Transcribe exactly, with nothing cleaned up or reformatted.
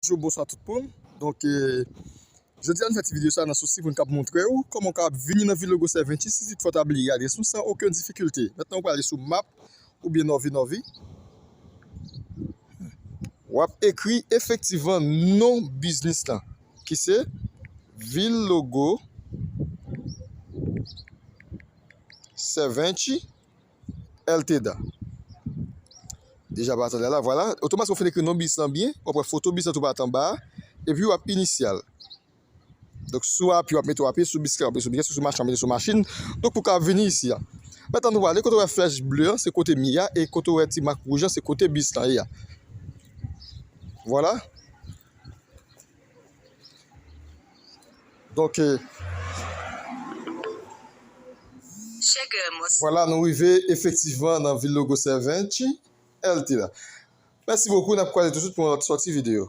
Bonjou, bonswa tout moun. Donk, eh, jodi a nou fè ti videyo sa nan sousi pou n kab montre w kòman w kab vini nan Vil Logo Seventy si toutfwa w ta bliye adrès nou san okenn difikilte. Mentnan ou prale sou map oubyen Novi Novi. W ap ekri efektivman non biznis lan ki se Vil Logo Seventy Ltd. Deja pa tande la, vwala. Otomatikman ou fin ekri non biznis lan byen, w ap wè foto biznis lan tou pa t anba a, epi w ap inisyal. Donk sou api w ap mete w api, sou bisiklèt w ap mete sou bisiklèt, sou machin w ap mete sou machin. Donk pou w ka vini isi a. Mentnan nou prale kote w wè flèch ble an, se kote m ye a, e kote w wè ti mak wouj an, se kote bis lan ye a. Vwala. Donk, eh, vwala, nou rive efektivman nan Vil Logo Seventy Ltd. Mèsi bokou, n ap kwaze tousuit pou yon lòt sòti videyo.